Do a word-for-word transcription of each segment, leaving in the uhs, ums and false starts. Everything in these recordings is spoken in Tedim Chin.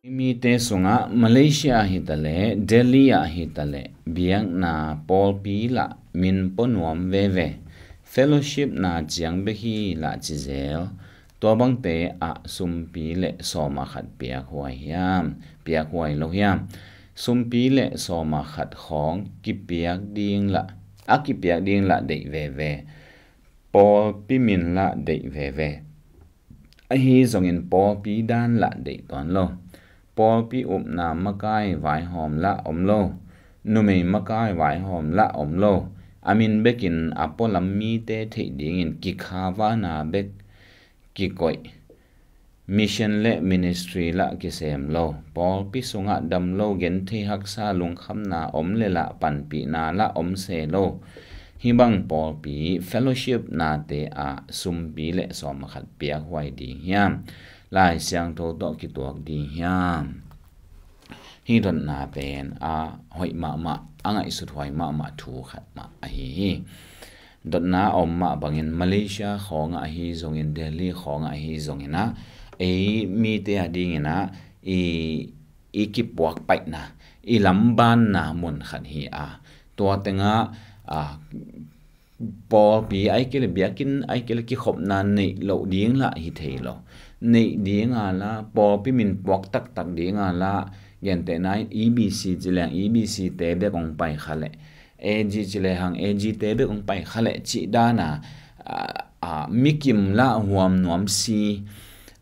Mite sungah Malaysia ah hitaleh, Delhi ah hitaleh, biakna pawlpi lah min pua nuam veve, fellowship na ciang bek hi lah ci zel. Tua bangte ah sumpi le sawma khat piak huai hiam, piak huai lo hiam? Sumpi le sawma khat khawng kipiak ding lah, a kipiak ding lah deih veve. Pawlpi min lah deih veve. Ahi zongin pawlpi dan lah deih tuan lo. Pawlpi upna makai vaihawm lah om lo. Numei makai vaihawm lah om lo. A min bekin a pualam mite theih dingin kikhava na bek kikoih. Mission le ministry lah kisem lo. Pawlpi sungah dam lo, genthei haksa, lungkhamna om le lah panpihna lah om se lo. Hih bang pawlpi fellowship nate ah sumpi le sawma khat piak huai ding hiam? Lai Siangtho tawh kituak ding hiam? Hih dotna pen a hoih mahmah, a ngaihsut huai mahmah thu khat mah ahi hi. Dotna a om mah bangin Malaysia khawngah ahi zongin, Delhi khawngah ahi zongin ah, ei mite a dingin ah i, i kipuak paihna, i lambanna mun khat hi a, tua tengah a, pawlpi ahih kei leh biakinn ahih kei leh kikhopna neih loh ding lah hi thei lo. Neih ding a lah, pawlpi min puak taktak ding a lah, gentehna in E B C ci leng E B C te bek hong pai kha leh, A G ci lehang A G te bek hong pai kha leh cih dan a, a, a, mikim lah huam nuam si.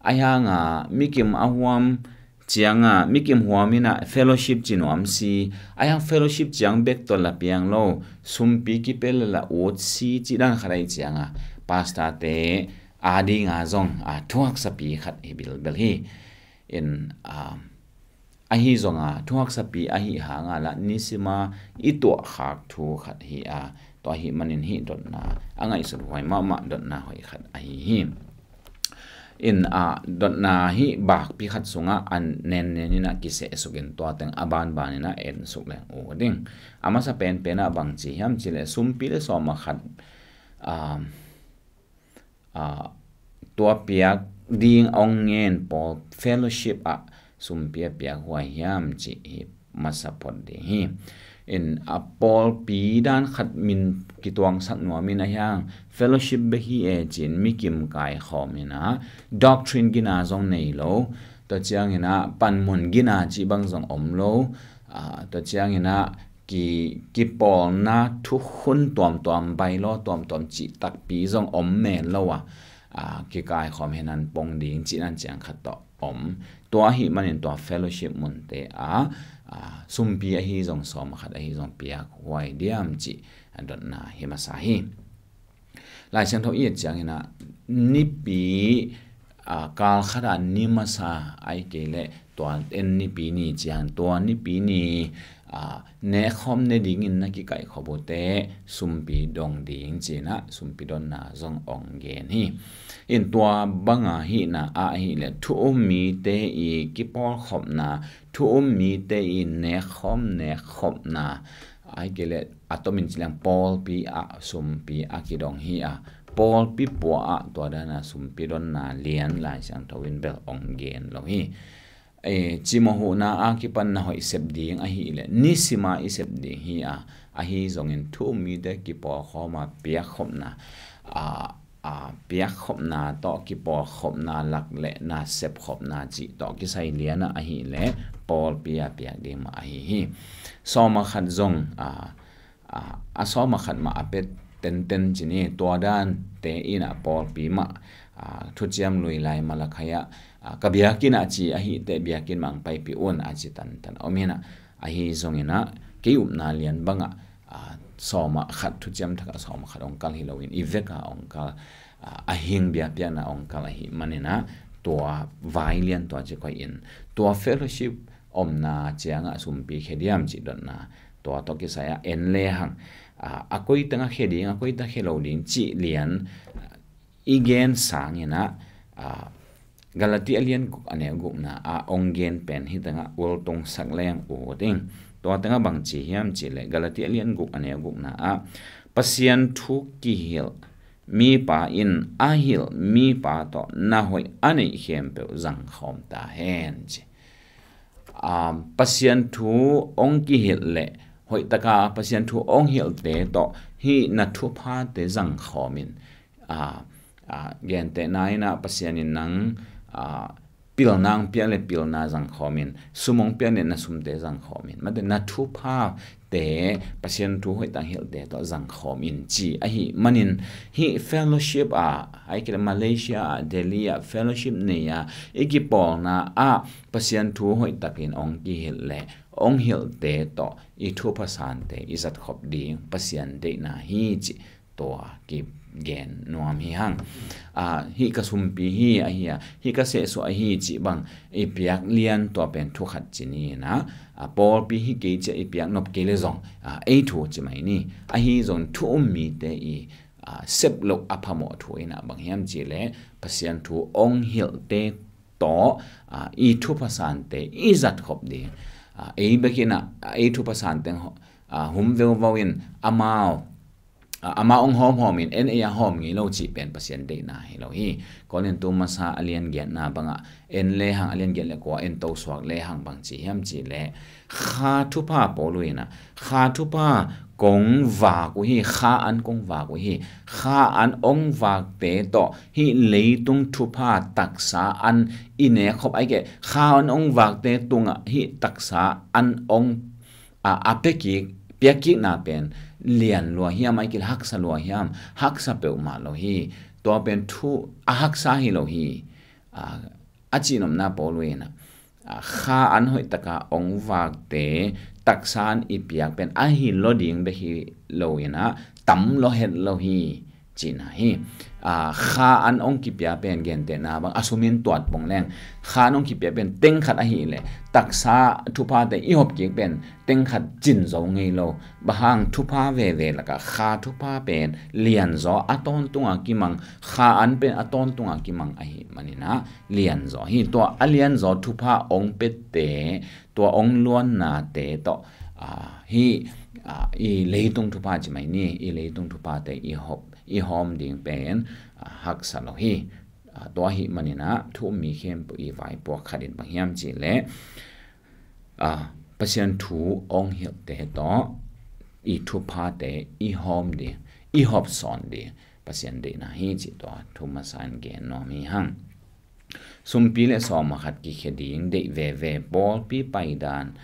Ahi hang a mikim a huam ciang a, mikim huam in ah fellowship ci nuam si. Ahi hang fellowship ciang bek tawh lah piang lo, sumpi kipia le lah ut si cih dan khat ahih ciang a, pastor te a ding a zong a thuaksapi khat hi bilbel hi. In, a, ahi zong a thuaksapi ahih hang a lah nisim a i tuahkhak thu khat hi a, tua ahih manin hih dotna a ngaihsut huai mahmah dotna hoih khat ahi hi. In, a, dotna hih bakpi khat sungah a nennen in ah kisehsuk in, tua teng a banban in ah ensuk leng uh ding. A masa penpen ah bang ci hiam cih leh sumpi le sawma khat, a, a, tua piak ding hong ngen pawl fellowship ah sumpi a piak huai hiam cih hi masa phot ding hi. In, a, pawlpi dan khat min kituangsak nuam in, ahi hang fellowship bek hi e ci-in mikim kaikhawm in ah, doctrine gina zong nei lo. Tua ciangin ah panmun gina cih bang zong om lo. A, tua ciangin ah ki, kipawlna thukhun tuamtuam, bylaw tuamtuam cih takpi zong om men lo a, a, kikaikhawm hen an pong ding cih nan ciang khat tawh om. Tua ahih manin tua fellowship munte a, a, sumpi ahi zong, sawma khat ahi zong piak huai diam cih a dotna hi masa hi. Lai Siangtho i et ciangin ah nipi, a, kal khat a ni masa ahih kei leh tua en nipi ni ciang, tua nipi ni, a, nekhawm ne dingin na kikaihkhop uh teh sumpi dong ding ci-in ah sumpi donna zong hong gen hi. In, tua bang a hihna ahih leh thu um mite i kipawlkhopna, thu um mite i nekhawm nekhopna, ahih kei leh a tomin ci leng pawlpi ah sumpi a kidong hi a, pawlpi pua ah tua dan a sumpi donna lian Lai Siangtho in bel hong gen lo hi. E, cimawh huhna a kipan na hoih sep ding ahih leh nisim a i sep ding hi a, ahi zongin thu um mite kipawlkhawm a piakkhopna, a, a, piakkhopna tawh kipawlkhopna, lak le na sepkhopna cih tawh kisai lian ah ahih leh pawlpi a piak ding mah ahi hi. Sawma khat zong, a, a, a sawma khat mah a pia tenten ci ni, tua dante in ah pawlpi mah, a, thuciam lui lai Malakhai ah, a, ka biakinn ah ci ahih teh biakinn mah hong paipih un a ci tantan om hi in ah, ahi zongin ah kei upna lian bang ah, a, sawma khat, thuciam thak ah sawma khat hong kal hi loin i vek a hong kal, a, a hing biakpiakna hong kal ahih manin ah tua vai lian tua ci koih in, tua fellowship omna ciang ah sumpi khia diam cih dotna tua tawh kisai ah en lehang, a, a koi teng ah khia ding, a koi teng ah khia lo ding cih lian, a, i gen sangin ah, a, Galati a lian guk a neu gukna ah hong gen pen hih teng ah ultungsak leng uh ding. Tua teng ah bang ci hiam cih leh Galati a lian guk a neu gukna ah, Pasian thu kihilh mipa in a hilh mipa tawh na hoih a neih khempeuh zangkhawm ta hen ci. Pasian thu ong kihilh leh hoihtaka Pasian thu ong hilhte tawh hih na thuphate zangkhawm in, gentehna in ah Pasian in nang pilna ong piak leh pilna zangkhawm in, sum ong piak leh na sumte zangkhawm in, mate na thuphate Pasian thu hoihtak hilhte tawh zangkhawm in ci ahih manin, hih fellowship ah, ahih kei leh Malaysia ah, Delhi ah fellowship nei a i kipawlna ah Pasian thu hoihtakin ong kihilh leh ong hilhte tawh i thupha sante i zatkhop ding Pasian deihna hi cih tua kigen nuam hi hang. Hih ka sumpi hi ahi a, hih ka sehsuah ahi cih bang i piak lian tua pen thu khat ci ni in ah, pawlpi hi kei ci a i piak nop kei leh zong ei thu ci mai ni. Ahi zong thu um mite i sep loh a phamawh thu in ah bang hiam cih leh Pasian thu ong hilhte tawh i thupha sante i zatkhop ding. Ei bek in ah ei thupha sante hum veuvau in amau amau ong hawmhawm in en ei a hawm ngei lo cih pen Pasian deihna hi lo hi. Korintu masa a lian giatna bangah en lehang, a lian giat leh kua en to suak lehang bang ci hiam cih leh, Kha thupha Paul in ah, Kha thupha kong vak uh hi, Kha an kong vak uh hi. Kha an ong vakte tawh hih leitung thupha taksa an i nekkhop, ahih kei leh Kha an ong vakte tungah hih taksa an ong a piakik, piakkikna pen lian lua hiam, ahih kei leh haksa lua hiam? Haksa peuhmah lo hi. Tua pen thu a haksa hi lo hi. A cihnopna Paul in ah, Kha an hoihtaka ong vakte taksa an i piak pen ahi lo ding bek hi lo in ah tam lo het lo hi cihna hi. Kha an ong kipia pen gentehna bang a sum in tuat pong leng, Kha an ong kipia pen teng khat ahih leh taksa thuphate i hopkik pen teng khat cin zo ngei lo. Bang hang? Thupha veve lakah Kha thupha pen lianzaw a tawntunga kimang, Kha an pen a tawntunga kimang ahih manin ah lianzaw hi. Tua a lianzaw thupha ong piate, tua ong luannate tawh hih i leitung thupha ci mai ni, i leitung thuphate i hawm ding pen haksa lo hi. Tua ahih manin ah thu um mi khempeuh i vaipuak khat in bang hiam cih leh Pasian thu ong hilhte tawh i thuphate i hawm ding, i hawmsawn ding Pasian deihna hi cih tua thu masa in gen nuam hi hang. Sumpi leh sawma khat kikhia ding deih veve, pawlpi paidan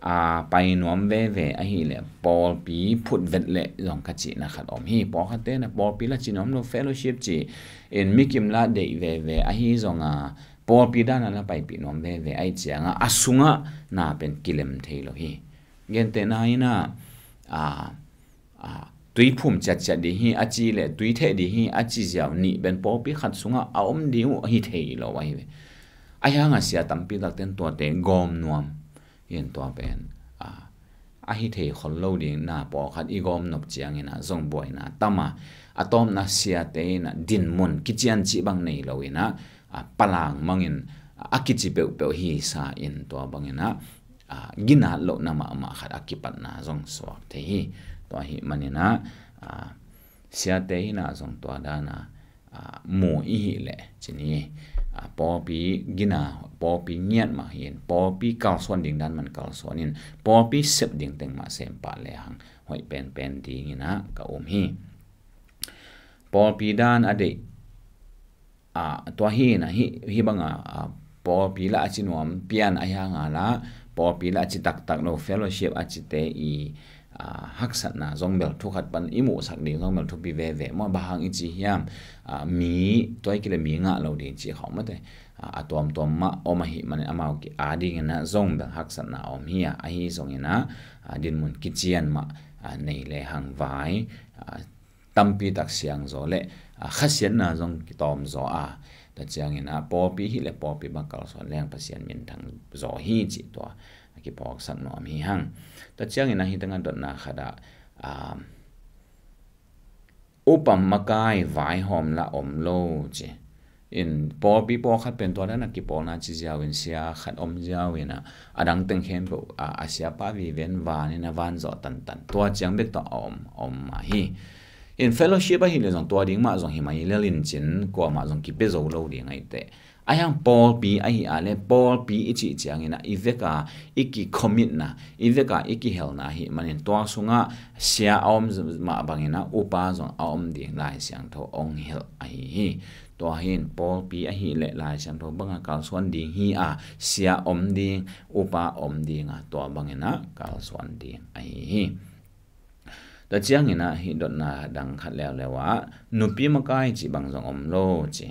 a pai nuam veve ahih leh pawlpi phut vet leh zong ka cihna khat om hi. Pawlkhatte in ah pawlpi la ci nuam lo, fellowship ci in mikim la deih veve ahi zong a, pawlpi dan a la paipih nuam veve ahih ciang a, a sungah na pen kilem thei lo hi. Gentehna in ah, tuiphum ciatciat ding hi a ci leh tuitheh ding hi a ci ziau nih pen pawlpi khat sungah a om ding uh hi thei lo ahi ve. Ahi hang a sia tampi takte in tuate gawm nuam hi in, tua pen a hi thei khol lo ding. Na pawlkhat i gawm nop ciangin ah zong buaina tam a, a tawpna siate in ah dinmun kician cih bang nei lo in ah, palang mangin a kici peuhpeuh hi sa in, tua bangin ah ginat lohna mahmah khat a kipatna zong suak thei hi. Tua ahih manin ah siate in ah zong tua dan a mu i hih leh ci ni, pawlpi gina, pawlpi ngiat mah hi in, pawlpi kalsuan ding dan mah kalsuan in, pawlpi sep ding teng mah sem pah lehang hoih penpen dingin ah ka um hi. Pawlpi dan a deih tua hi in ah, hih bang a pawlpi la a ci nuam pian ahi hang a la, pawlpi la a ci taktak lo, fellowship a cite i haksatna zong bel thu khat pan i muhsak ding zong bel thupi veve maw. Bang hang i ci hiam? Mi, tua ahih kei leh mi ngah lo ding ci khawng mate, a tuamtuam mah om ahih manin amau ki a dingin ah zong bel haksatna om hi a, ahi zongin ah dinmun kician mah nei lehang vai tampi tak siangzaw leh khasiatna zong kitawmzaw a, tua ciangin ah pawlpi hih leh pawlpi bang kalsuan leng Pasian minthang zaw hi cih tua a kiphawksak nuam hi hang. Tua ciangin ah hih tengah dotna khat ah upa makai vaihawm la om lo ci in, pawlpi pawlkhat pen tua dan a kipawlna ci ziau in, sia khat om ziau in ah, a dang teng khempeuh a siapa viven van in a van zawh tantan, tua ciang bek tawh a om om mah hi. In fellowship ahih leh zong tua ding mah zong hi mai lel in cin, kuamah zong kipia zo lo ding ahi teh. Ahi hang pawlpi ahi a le, pawlpi i cih ciangin ah i vek a i ki-commit-na, i vek a i kihelna ahi manin tua sungah sia a om mah bangin ah upa zong a om ding Lai Siangtho hong hilh ahi hi. Tua hi in pawlpi ahi le Lai Siangtho bang a kalsuan ding hi a, sia om ding, upa om ding a, tua bangin ah kalsuan ding ahi hi. Tua ciangin ah hih dotna dang khat leuleu ah nupi makai cih bang zong om lo ci.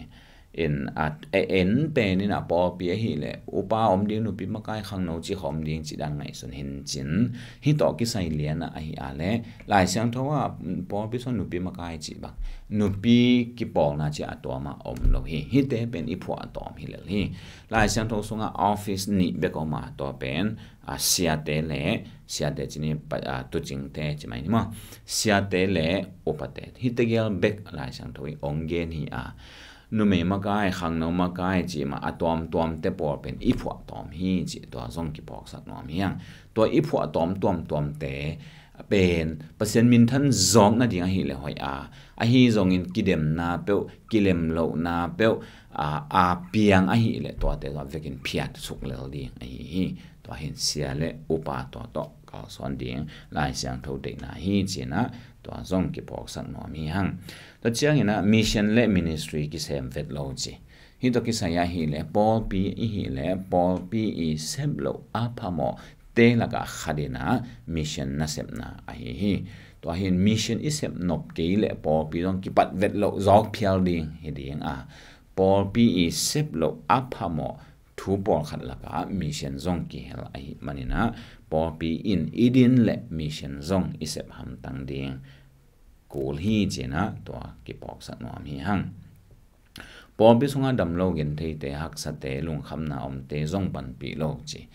In a, e, en pen in a pawlpi ahi le upa om ding, nupi makai, khangno cih khawm ding cih dan ngaihsun hi in cin, hih tawh kisai lian ah ahi a le Lai Siangtho ah pawlpi sung nupi makai cih bang, nupi kipawlna cih a tua mah om lo hi. Hihte pen i phuah tawm hi lel hi. Lai Siangtho sungah office nih bek om a, tua pen a, siate le, siate ci ni, pa, a, tucingte ci mai ni maw, siate le upate, hihte gel bek Lai Siangtho i hong gen hi a, numei makai, khangno makai cih mah a tuamtuamte pawl pen i phuah tawm hi cih tua zong kiphawksak nuam hi hang. Tua i phuah tawm tuamtuamte pen Pasian minthan zawk nading ahi le hoih a, ahi zongin kidemna peuh, kilemlohna peuh a, a piang ahi le tuate zong vekin phiat suk lel ding ahi hi. Tua hi in sia le upa tua tawh kalsuan ding Lai Siangtho deihna hi ci in ah tua zong kiphawksak nuam hi hang. Tua ciangin ah mission le ministry kisem vet lo ci. Hih tawh kisai ahi le pawlpi ihi le pawlpi i sep loh a phamawh te lakah khat in ah mission nasepna ahi hi. Tua hi in mission i sep nop kei le pawlpi zong kipat vet loh zawk phial ding hi ding a, pawlpi i sep loh a phamawh thu pawlkhat lakah mission zong kihel ahi manin ah pawlpi in i din le mission zong i sep hamtang ding kul hi ci in ah tua kiphawksak nuam hi hang. Pawlpi sungah damlo gentheite, haksate, lungkhamna omte zong panpih lo ci.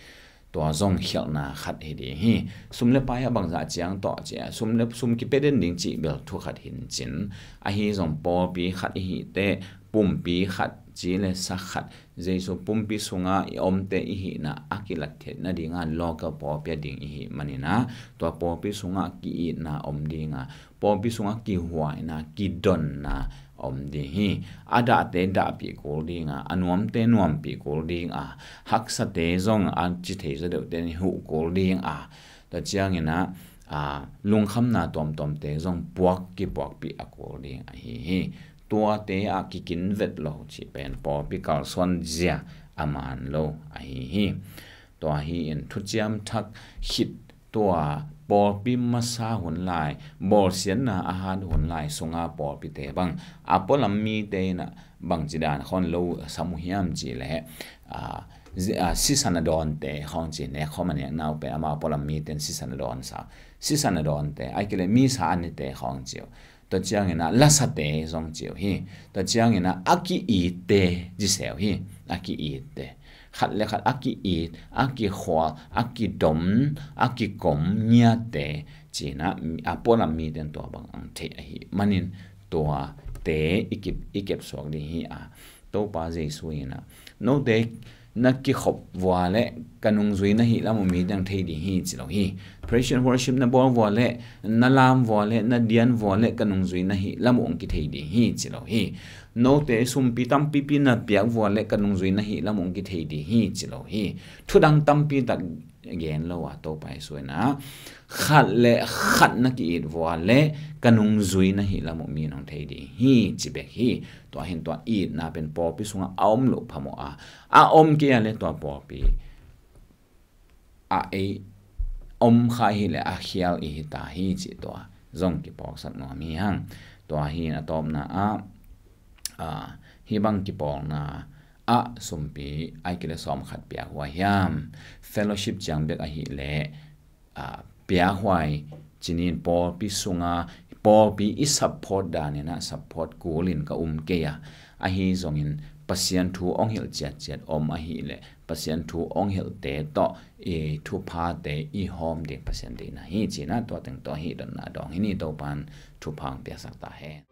Tua zong khialhna khat hi ding hi. Sum le pai a bangzah ciang tawh ci a, sum le sum kipia den ding cih bel thu khat hi in cin, ahi zong pawlpi khat ihi teh pumpi khat, ci le sa khat, Jesu pumpi sungah i omte ihihna a kilat theih nadingah local pawlpi a ding ihih manin ah tua pawlpi sungah ki-itna om ding a, pawlpi sungah kihuaina, kidonna om ding hi. A dahte dahpih kul ding a, a nuamte nuampih kul ding a, haksate zong a ci thei zaw deuhte in huh kul ding a, tua ciangin ah, a, lungkhamna tuamtuamte zong puak kipuakpih a kul ding ahi hi. Tuate ah kikin vet lo cih pen pawlpi kalsuan zia a man lo ahi hi. Tua hi in thuciam thak khit, tua pawlpi masa hun lai, bawlsiatna a hat hun lai sunga pawlpite bang a pualam mite in ah bangci dan khawng lo sam uh hiam cih leh, a, zi-, a, sisan a dawnte khawng ci, nek khawm a nekna uh pen amau pualam mite in sisan a dawnsa, sisan a dawnte, ahih kei leh misa a nite khawng ci uh. Tua ciangin ah lasate zong ci uh hi. Tua ciangin ah a ki-itte ci se uh hi. A ki-itte, khat le khat a ki-it, a kikhual, a kidom, a kikom ngiatte ci in ah a pualam mite in tua bang ang theih ahih manin tuate i kip, i kepsuak ding hi a, Topa Jesu in ah, note na kikhop vua le ka nungzui na hih lam uh mite in thei ding hi ci lo hi. Praise and worship na bawl vua le, na lam vua le, na dian vua le ka nungzui na hih lam uh hong kithei ding hi ci lo hi. Note sumpi tampipi na piak vua le ka nungzui na hih lam uh hong kithei ding hi ci lo hi. Thudang tampi tak gen lo a, Topa Jesu in ah khat le khat na ki-it vua le ka nungzui na hih lam uh mi in hong thei ding hi ci bek hi. Tua hi in tua itna pen pawlpi sungah a om loh phamawh a, a om kei a le tua pawlpi a ei om kha hi le a khial i hi ta hi cih tua zong kiphawksak nuam hi hang. Tua hi in a tawpna ah, a, hih bang kipawlna ah sumpi ahih kei leh sawm khat piak huai hiam? Fellowship ciang bek ahih leh, a, piak huai ci ni in pawlpi sunga, pawlpi i support dan in ah support kul in ka um kei a, ahi zongin Pasian thu hong hilh ciatciat om ahih leh Pasian thu hong hilhte tawh i thuphate i hawm ding Pasian deihna hi ci in ah tua teng tawh hih dotna dawng hi ni. Topa'n thupha hong piaksak ta hen.